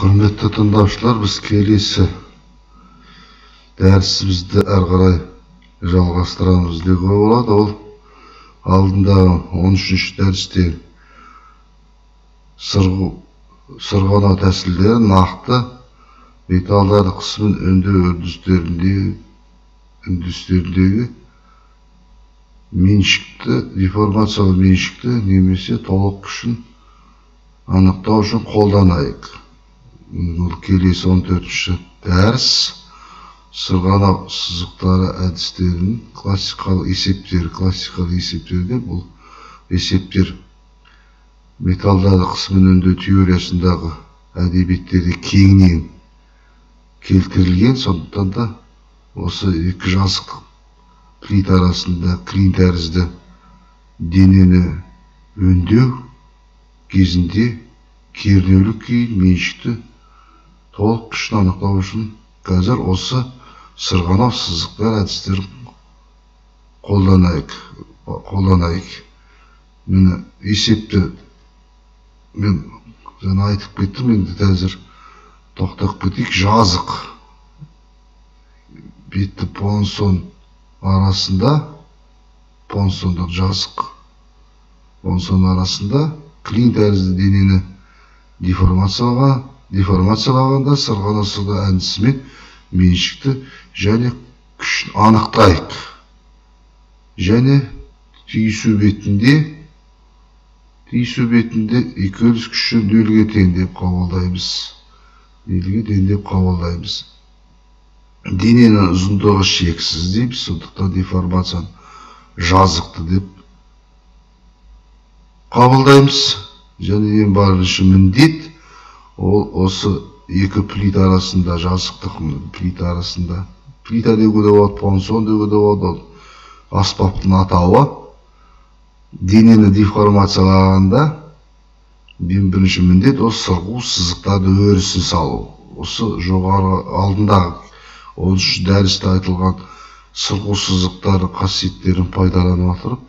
Құрметті тыңдаушылар, біз келесі дәрісімізді әрі қарай жалғастырамыз деуге болады. Ол алдындағы 13-ші дәрісте сырғанау тәсілдері нақты металдарды қысымын өңдеу үрдістеріндегі меншікті, деформациялы меншікті немесе толық күшін анықтау үшін қолданайық. Бұл келесі 14-ші дәріс сырғанау сызықтары әдістерінің классикалық есептері. Классикалық есептерде бұл есептер металдарды қысымын өңдеу теориясындағы әдебиеттерде кеңінен келтірілген. Сондықтан да осы екі жазықтық плита арасында клин тәрізді денені өңдеу кезінде кернеулік күйін меншікті толық күшін анықтау үшін қазір осы сырғанау сызықтар әдістерін қолданайық. Міне, есепті мен жаңа айтып кеттім, енді қазір тоқтап кетейік. Жазық бетті пуансон арасында, пуансондық жазық пуансон арасында клин тәрізді денені деформациялағанда сырғанау сызығы әдісімен меншікті және күшін анықтайық. Және түйісу бетінде үйкеліс күші нөлге тең деп қабылдаймыз. Нөлге тең деп қабылдаймыз. Дененің ұзындығы шексіз дейміз, сондықтан деформацияны жазықты деп қабылдаймыз. Және ең бірінші міндет ол осы екі плита арасында, жазықтық плита арасында, плита деуге де болады, пуансон деуге де болады, ол аспаптың атауы. Денені деформациялағанда ең бірінші міндет ол сырғу сызықтарды өрісін салу. Осы жоғары алдындағы 13 дәрісте айтылған сырғу сызықтары қасиеттерін пайдалана отырып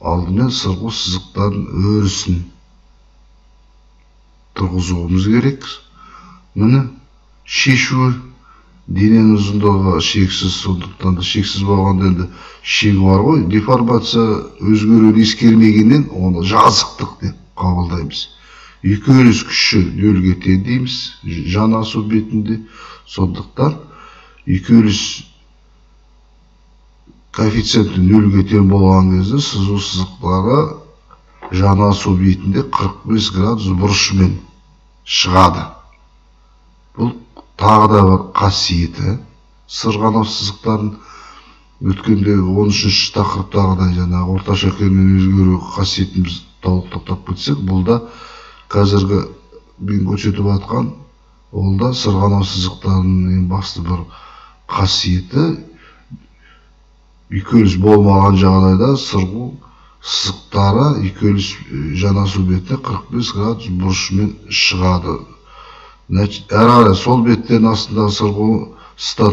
алдымен сырғу сызықтардың өрісін тұрғызуымыз керек. Міне, шешуі дененің ұзындығы шексіз, сондықтан да шексіз болғанда енді шегі бар ғой. Деформация өзгеруін ескермегеннен оны жазықтық деп қабылдаймыз. Үйкеліс күші нөлге тең дейміз жанасу бетінде, сондықтан үйкеліс коэффициенті нөлге тең болған кезде сызу сызықтары жанасу бетінде 45 градус бұрышымен шығады. Бұл тағы да бір қасиеті сырғанау сызықтарын. Өткенде 13-ші тақырыптағыдай жаңағы орташа кернеу өзгеру қасиетін біз толық тоқтап кетсек, бұл да қазіргі мен көрсетіп жатқан, ол да сырғанау сызықтарының ең басты бір қасиеті. Үйкеліс болмаған жағдайда сырғу сызықтары үйкеліс жанасу бетіне 45 градус бұрышымен шығады. Әрі қарай сол беттердің астындағы сырғу сызықтар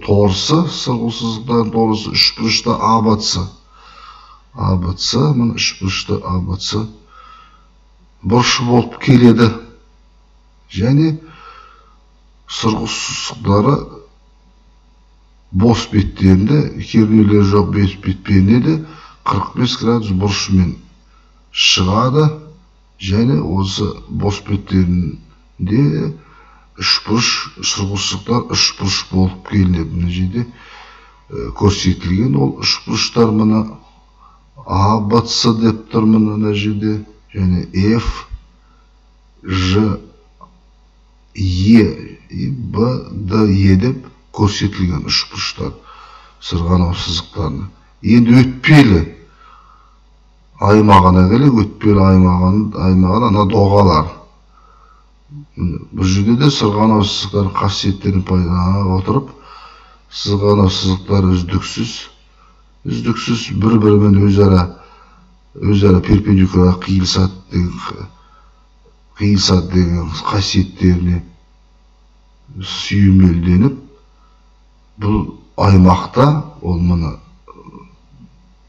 торысы, сырғу сызықтарының торысы үшбұрышты АБЦ. АБЦ, міне үшбұрышты АБЦ бұрышы болып келеді. Және сырғу сызықтары бос беттерінде, кернеулері жоқ беттерінде де 45 градус бұрышымен шығады. Және осы бос беттерінде үшбұрыш сырғу сызықтар үшбұрыш болып келінеді. Мына жерде көрсетілген ол үшбұрыштар мына А, Б, С деп тұр мына жерде, және F, Ж, Е, Б, Д, Е деп көрсетілген үшбұрыштар сырғанау сызықтарына. Енді өтпелі аймағына келейік. Өтпелі аймағына ана доғалар. Бұл жерде де сырғанау сызықтары қасиеттерін пайдалана отырып, сырғанау сызықтары үздіксіз бір-бірімен өзара перпендикуляр қиылысады деген қасиеттеріне сүйемелденіп, бұл аймақта, ол мына,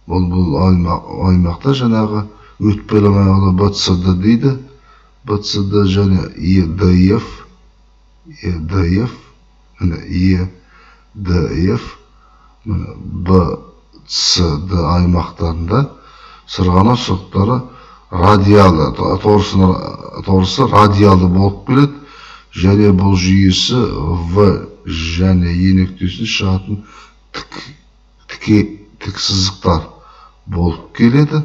ол бұл аймақта жаңағы Өтпелі аймағында BCD дейді. BCD және EDF, EDF, міне EDF, міне BCD аймақтарында сырғанау сызықтары радиалды, торысы радиалды болып келеді. Және бұл жүйесі В және Е нүктесіне шығатын тік сызықтар болып келеді.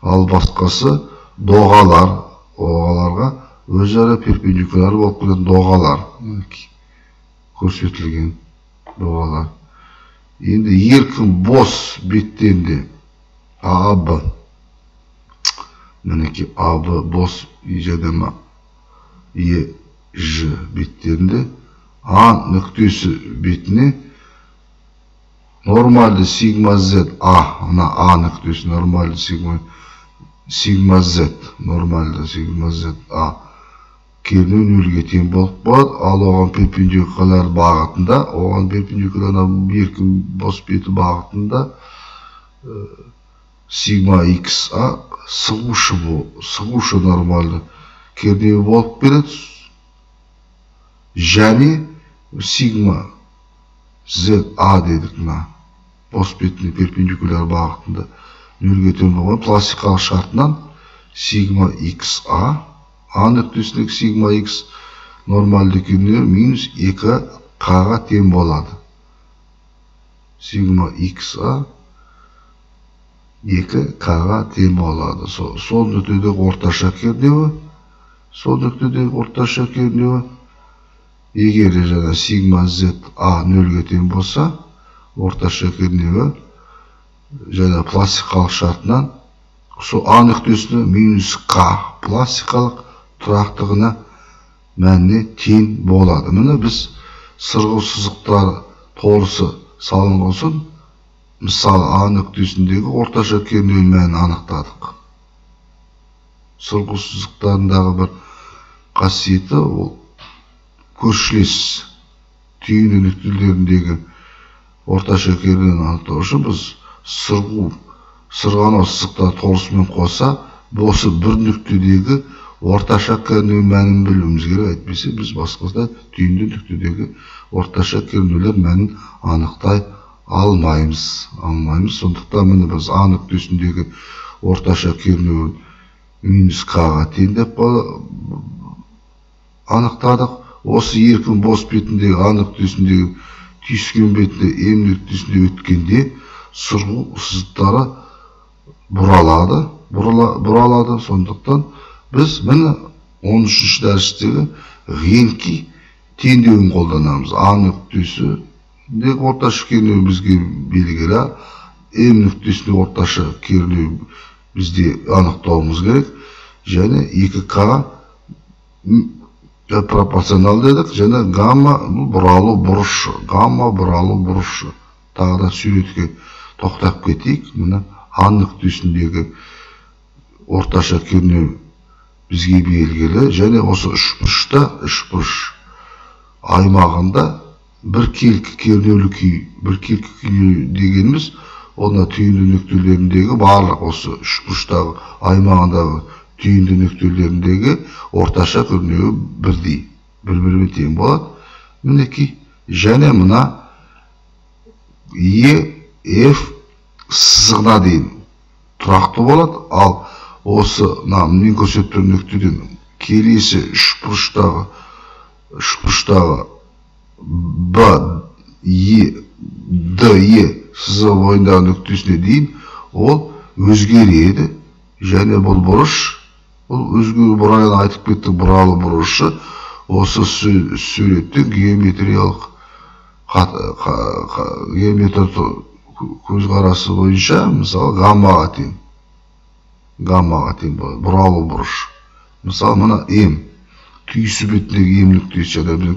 Ал басқасы доғалар, доғаларға өзара перпендикуляр болып келетін доғалар көрсетілген доғалар. Енді еркін бос беттерінде АБ, мінекей АБ бос және Е Ж беттерінде А нүктесі бетіне нормальды сигма Z А, мына А нүктесі нормальды сигма Z, нормальды сигма Z А кернеу нөлге тең болып қалады. Ал оған перпендикуляр бағытында, оған перпендикуляр еркін бос беті бағытында сигма X А сығушы нормальды кернеу болып келеді. Және сигма Z А дедік, мына бос бетіне перпендикуляр бағытында нөлге тең болған пластикалық шартынан сигма X А, А нүктесіндегі сигма X нормальды кернеуі минус 2 К-ға тең болады. Сигма X А 2 К-ға тең болады. Сол нүктедегі орташа кернеуі, сол нүктедегі орташа кернеуі егер жаңа сигма Z А нөлге тең болса, орташа кернеуі және пластикалық шартынан сол А нүктесіне минус К пластикалық тұрақтығына мәніне тең болады. Міне біз сырғу сызықтары торысы салынған соң, мысалы А нүктесіндегі орташа кернеу мәнін анықтадық. Сырғу сызықтарындағы бір қасиеті ол көршілес түйінді нүктелеріндегі орташа кернеуін анықтау үшін біз сырғанау сызықтары торысымен қоса осы бір нүктедегі орташа кернеу мәнін білуіміз керек. Әйтпесе біз басқада түйінді нүктедегі орташа кернеулер мәнін анықтай алмаймыз. Сондықтан міне біз А нүктесіндегі орташа кернеуін минус К-ға тең деп анықтадық. Осы еркін бос бетіндегі А нүктесіндегі түйіскен бетінде М нүктесінде өткенде сырғу сызықтары бұралады. Сондықтан біз міне 13-ші дәрістегі Генки теңдеуін қолданамыз. А нүктесіндегі орташа кернеу бізге белгілі, М нүктесінде орташа кернеу бізде анықтауымыз керек. Және 2К пропорционал дедік, және гамма бұралу бұрышы, гамма бұралу бұрышы. Тағы да суретке тоқтап кетейік. Міне А нүктесіндегі орташа кернеу бізге белгілі, және осы үшбұрышта, үшбұрыш аймағында біркелкі кернеулі күй, біркелкі кернеу дегеніміз онда түйінді нүктелеріндегі барлық осы үшбұрыштағы аймағындағы түйінді нүктелеріндегі орташа кернеуі бірдей, бір-бірімен тең болады. Мінекей, және мына Е, Ф сызығына дейін тұрақты болады. Ал осы мына мен көрсетіп тұрған нүктеден келесі үшбұрыштағы Б, Е, Д, Е сызығы бойындағы нүктесіне дейін ол өзгереді. Және бұл бұрыш, бұл өзгеру бұрайын айтып кеттік, бұралы бұрышы осы суретте геометриялық геометр көзқарасы бойынша мысалы гаммаға тең, гаммаға тең болады бұралу бұрыш. Мысалы мына М түйісі бетіндегі М нүктесі жаңа біз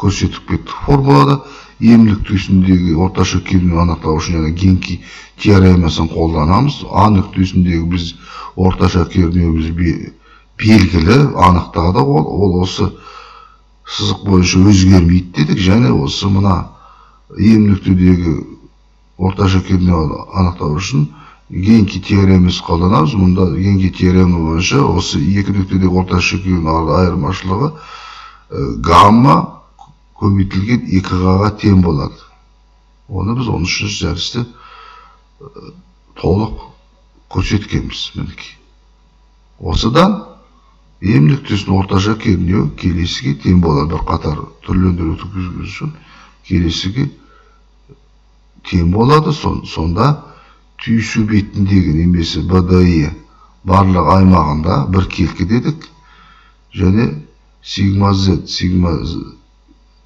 көрсетіп кеттік формулада. М нүктесіндегі орташа кернеуін анықтау үшін жаңа Генки теоремасын қолданамыз. А нүктесіндегі біз орташа кернеуіміз белгілі, анықтадық, ол осы сызық бойынша өзгермейді дедік. Және осы мына М нүктедегі орташа кернеуін анықтау үшін Генки теоремасы қолданамыз. Мұнда Генки теоремі бойынша осы екі нүктедегі орташа кернеудің айырмашылығы гамма көбейтілген 2Ға тең болады. Оны біз 13-ші дәрісте толық көрсеткенбіз. Мінекей. Осыдан М нүктесінің орташа кернеуі келесіге тең болады. Бір қатар түрлендіру үшін келесіге тең болады. Сонда түйісу бетіндегі немесе БДЕ барлық аймағында біркелкі дедік. Және сигма Z, сигма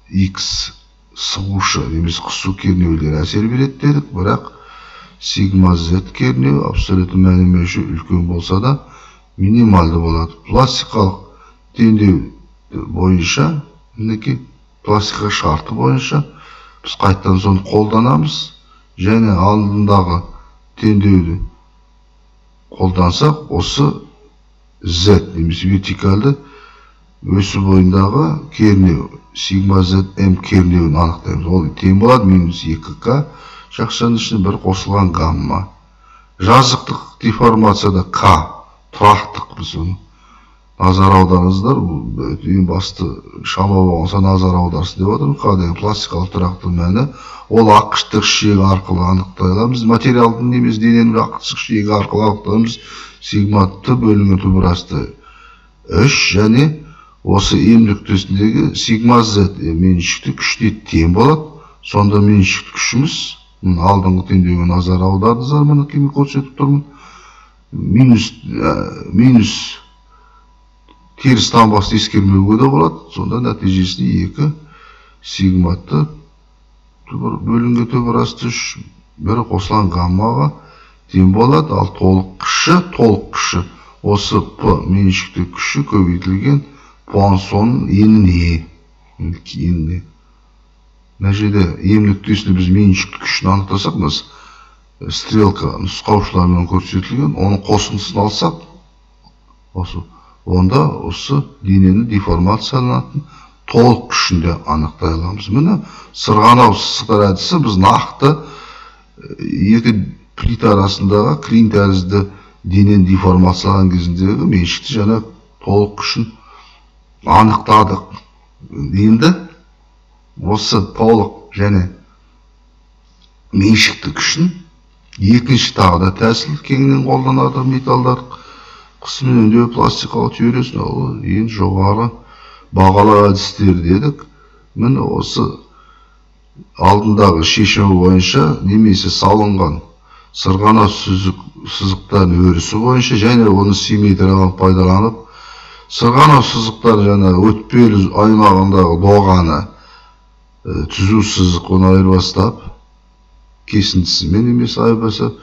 X сығушы немесе қысу кернеулері әсер береді дедік. Бірақ сигма Z кернеуі абсолютті мәні мөлшері үлкен болса да минималды болады. Пластикалық теңдеу бойынша, мінекей пластика шарты бойынша біз қайтадан соны қолданамыз. Және алдындағы теңдеуді қолдансақ, осы Z немесе вертикалды өсі бойындағы кернеу сигма Z М кернеуін анықтаймыз. Ол тең болады минус 2К жақшаның ішінде бір қосылған гамма. Жазықтық деформацияда К тұрақтық, біз оны назар аударыңыздар, бұл ең басты шама болған соң назар аударсын деп отырмын. К деген пластикалық тұрақты мәні, ол аққыштық шегі арқылы анықтай аламыз. Материалдың немесе дененің аққыштық шегі арқылы анықтаймыз. Сигма Т бөлінген түбір асты 3 және осы М нүктесіндегі сигма Z меншікті күшіне тең болады. Сонда меншікті күшіміз, алдыңғы теңдеуге назар аудардыңыздар, мінекей мен көрсетіп тұрмын. Минус теріс таңбасын ескермеуге де болады. Сонда нәтижесінде 2 сигма Т бөлінген түбір асты 3 бір қосылған гаммаға тең болады. Ал толық күші осы П меншікті күші көбейтілген Пуассонның еніне. Мына жерде М нүктесінде біз меншікті күшін анықтасақ, біз стрелка нұсқаушылармен көрсетілген, оның қосындысын алсақ, осы онда осы денені деформацияланатын толық күшін де анықтай аламыз. Міне сырғанау сызықтар әдісі біз нақты екі плита арасындағы клин тәрізді денені деформациялаған кезіндегі меншікті және толық күшін анықтадық. Енді осы толық және меншікті күшін екінші тағы да тәсіл кеңінен қолданады. Металдар қысыммен өңдеу пластикалық теориясын, ол ең жоғары бағалау әдістері дедік. Міне осы алдындағы шешімі бойынша немесе салынған сырғанау сызықтардың өрісі бойынша және оны симметриялық пайдаланып сырғанау сызықтар және өтпелі аймағындағы доғаны түзу сызық оны айырбастап кесіндісімен немесе айырбастап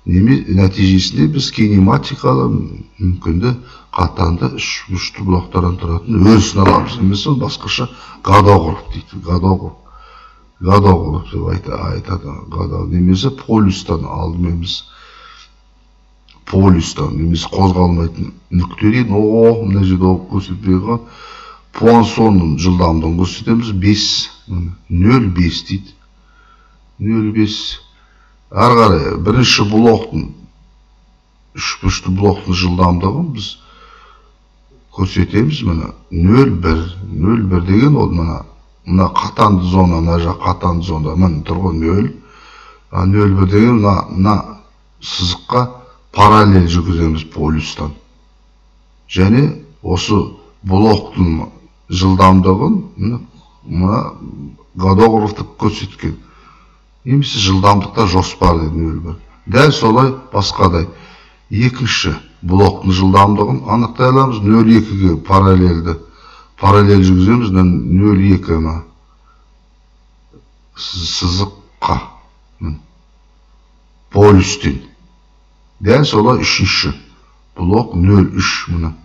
нәтижесінде біз кинематикалы мүмкінді қатанды үшбұрышты блоктардан тұратын өрісін аламыз. Немесе ол басқаша годограф дейді. Годограф деп айтады. Немесе полюстан алдымен біз полюстан немесе қозғалмайтын нүкте дейді. О, мына жерде көрсетпей қалған Пуассонның жылдамдығын көрсетеміз. 5 0,5 дейді. 0,5. Әрі қарай бірінші блоктың үшбұрышты блоктың жылдамдығын біз көрсетеміз. Міне 0,1 0,1 деген ол мына қатанды зона, мына жақ қатанды зона міне тұр ғой 0. 0,1 деген мына сызыққа параллель жүргіземіз полюстан. Және осы блоктың жылдамдығын мына годографты көрсеткен. Немесе жылдамдықта жоспар деді 0,1. Дәл солай басқадай екінші блоктың жылдамдығын анықтай аламыз. 0,2-ге параллель жүргіземіз. 0,2 мына сызыққа полюстен. Дәл солай үшінші блок 0,3 мына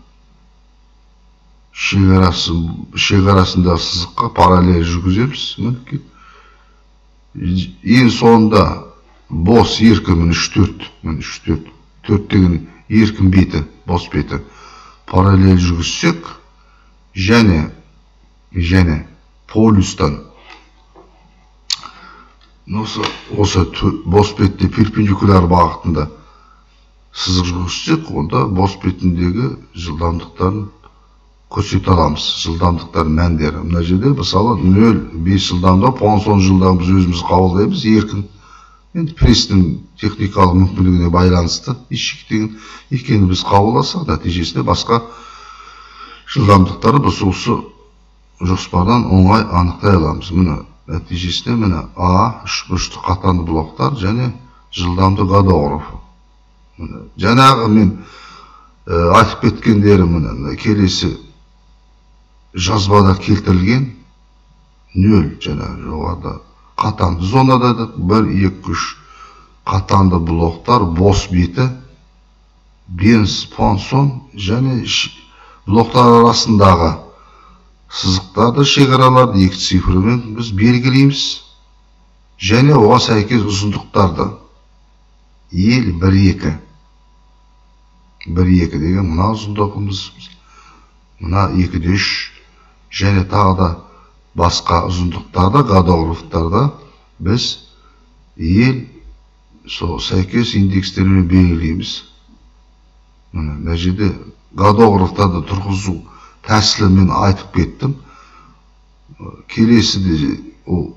шекарасындағы сызыққа параллель жүргіземіз. Мінекей. Ең соңында бос еркін 3-4, 3-4, 4 деген еркін беті, бос беті параллель жүргізсек және полюстан осы бос бетте перпендикуляр бағытында сызық жүргізсек, онда бос бетіндегі жылдамдықтарын көрсете аламыз, жылдамдықтар мәндері. Мына жерде мысалы 0,5 жылдамдық, Пуансон жылдамдығын біз өзіміз қабылдаймыз еркін. Енді пресстің техникалық мүмкіндігіне байланысты шектеген екенін біз қабылдасақ, нәтижесінде басқа жылдамдықтарды біз осы жоспардан оңай анықтай аламыз. Міне нәтижесінде міне А үшбұрышты қатанды блоктар және жылдамды годограф. Міне жаңағы мен айтып кеткендерім міне келесі жазбада келтірілген 0 жаңағы жоғарыда қатанды зонада 1, 2, 3 қатанды блоктар, бос беті, Бенс, Пуансон және блоктар арасындағы сызықтарды, шекараларды екі цифрмен біз белгілейміз және оған сәйкес ұзындықтарды ел 1, 2. 1, 2 деген мына ұзындығымыз, мына 2-де 3 және тағы да басқа ұзындықтарды, годографтарды біз ел сол сәйкес индекстермен белгілейміз. Мына жерде годографтарды тұрғызу тәсілі мен айтып кеттім. Келесіде ол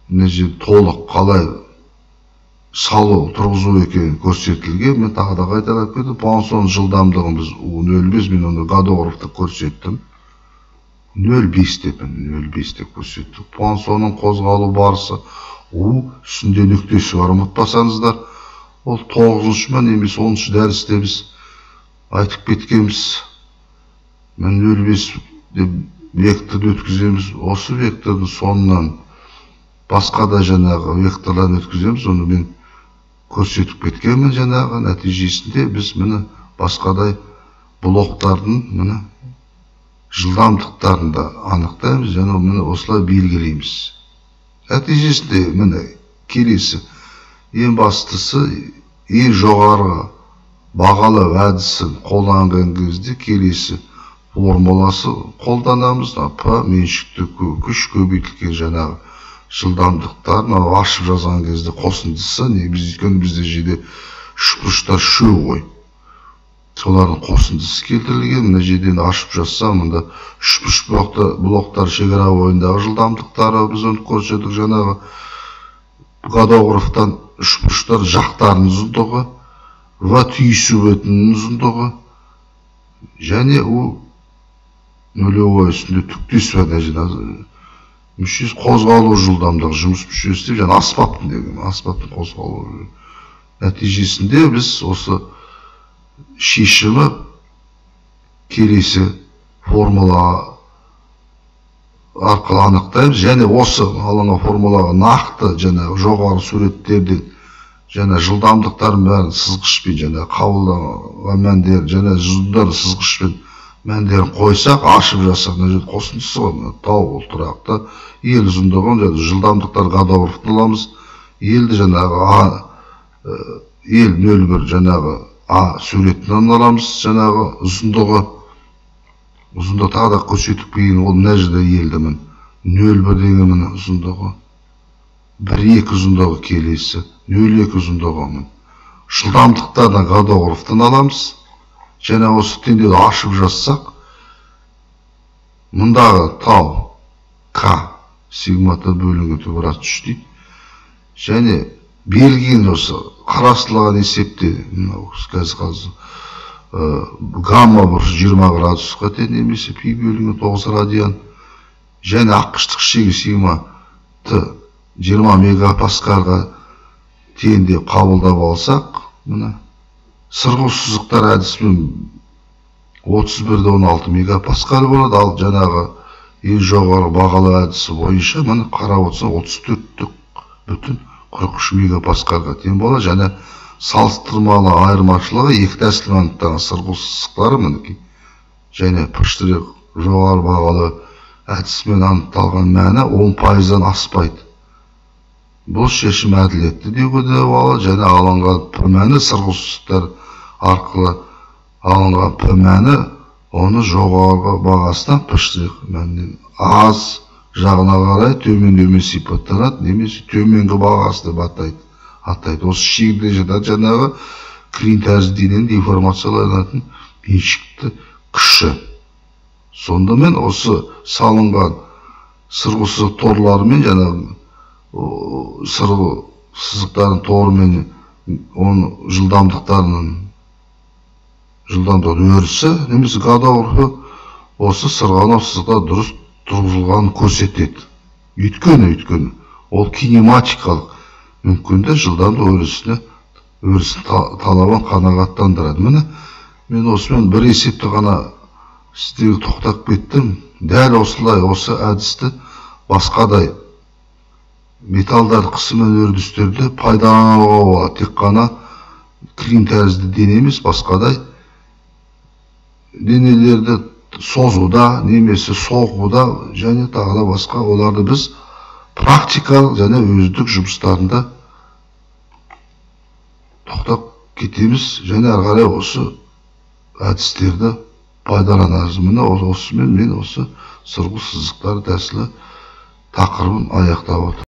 мына жерде толық қалай салу, тұрғызу екенін көрсетілген. Мен тағы да қайталап кеттім. Пуансон жылдамдығын біз 0,5, мен оны годографта көрсеттім. 0,5 деп, 0,5 деп көрсеттік. Пуансонның қозғалу барысы У үстінде нүктесі бар, ұмытпасаңыздар. Ол 9-шы ма немесе 10-шы дәрісте біз айтып кеткенбіз. Мен 0,5 деп векторды өткіземіз. Осы вектордың соңынан басқа да жаңағы векторларын өткіземіз. Оны мен көрсетіп кеткенмін жаңағы. Нәтижесінде біз міне басқадай блоктардың міне жылдамдықтарын да анықтаймыз және міне осылай белгілейміз. Нәтижесінде міне келесі ең бастысы ең жоғарғы бағалау әдісін қолданған кезде келесі формуласы қолданамыз. П меншікті күш көбейтілген жаңағы жылдамдықтар, мынау ашып жазған кезде қосындысы, негізі өйткені бізде жерде үшбұрыштар үшеу ғой, солардың қосындысы келтірілген. Мына жерден ашып жазсам, мында үшбұрыш блоктар шекара бойындағы жылдамдықтары біз оны көрсеттік. Жаңағы годографтан үшбұрыштар жақтарының ұзындығы, В түйісу бетінің ұзындығы және У нулевой үстінде түктесу мүшесі қозғалу жылдамдығы, жұмыс мүшесі деп және аспаптың деген аспаптың қозғалу. Нәтижесінде біз осы шешімі келесі формула арқылы анықтаймыз және осы алынған формулаға нақты және жоғары суреттерден және жылдамдықтардың бәрін сызғышпен және қабылданған мәндер және жұлдыздар сызғышпен мәндерін қойсақ, ашып жазсақ, мына жерде қосындысы ғой, мына тау ол тұрақты, ел ұзындығын және жылдамдықтар годографтан аламыз. Елді жаңағы А ел 0,1 жаңағы А суретінен аламыз, жаңағы ұзындығы. Ұзындығы тағы да көрсетіп кейін, ол мына жерде елді міне 0,1 деген міне ұзындығы, 1,2 ұзындығы келесі, 0,2 ұзындығы міне. Жылдамдықтардан годографтан аламыз. Және осы теңдеуді ашып жазсақ, мұндағы тау К сигма Т бөлінген түбір үш дейді. Және берілген осы қарастырылған есепте мынау қазір гамма бұрышы 20 градусқа тең немесе пи бөлінген 9 радиан және аққыштық шегі сигма Т 20 мегапаскальға тең деп қабылдап алсақ, мына сырғу сызықтар әдісімен 31,16 мегапаскаль болады. Ал жаңағы ең жоғары бағалау әдісі бойынша міне қарап отырсаң 34,43 мегапаскальға тең болады. Және салыстырмалы айырмашылығы екі тәсілмен анықталған сырғу сызықтары мінекей және П штрих жоғары бағалау әдісімен анықталған мәні 10%-дан аспайды. Бұл шешім әділетті деуге де болады. Және алынған П мәні сырғу сызықтар арқылы алынған П мәні оны жоғарғы бағасынан П штрих мәнінен аз жағына қарай төмендеумен сипаттанады немесе төменгі бағасы деп атайды. атайды. Осы шегінде жатады жаңағы клин тәрізді дененің деформацияланатын меншікті күші. Сонда мен осы салынған сырғу сызық торларымен, жаңағы сырғу сызықтардың торымен оның жылдамдықтарының жылдамдық өрісі немесе гадаурфы осы сырғанау сызықтар дұрыс тұрғызылғанын көрсетеді. Өйткені ол кинематикалық мүмкінді жылдамдық өрісін талабын қанағаттандырады. Міне, мен осымен бір есепті ғана сіздерге тоқтап кеттім. Дәл осылай осы әдісті басқадай металдар қысымын үрдістерде пайдалануға болады. Тек қана клин тәрізді дене емес, басқадай денелерді созуда немесе соғуда және тағы да басқа, оларды біз практикалық және өздік жұмыстарында тоқтап кетеміз және ары қарай осы әдістерді пайдаланамыз. Міне, осымен мен осы сырғу сызықтар тәсілі тақырыбын аяқтап отырмын.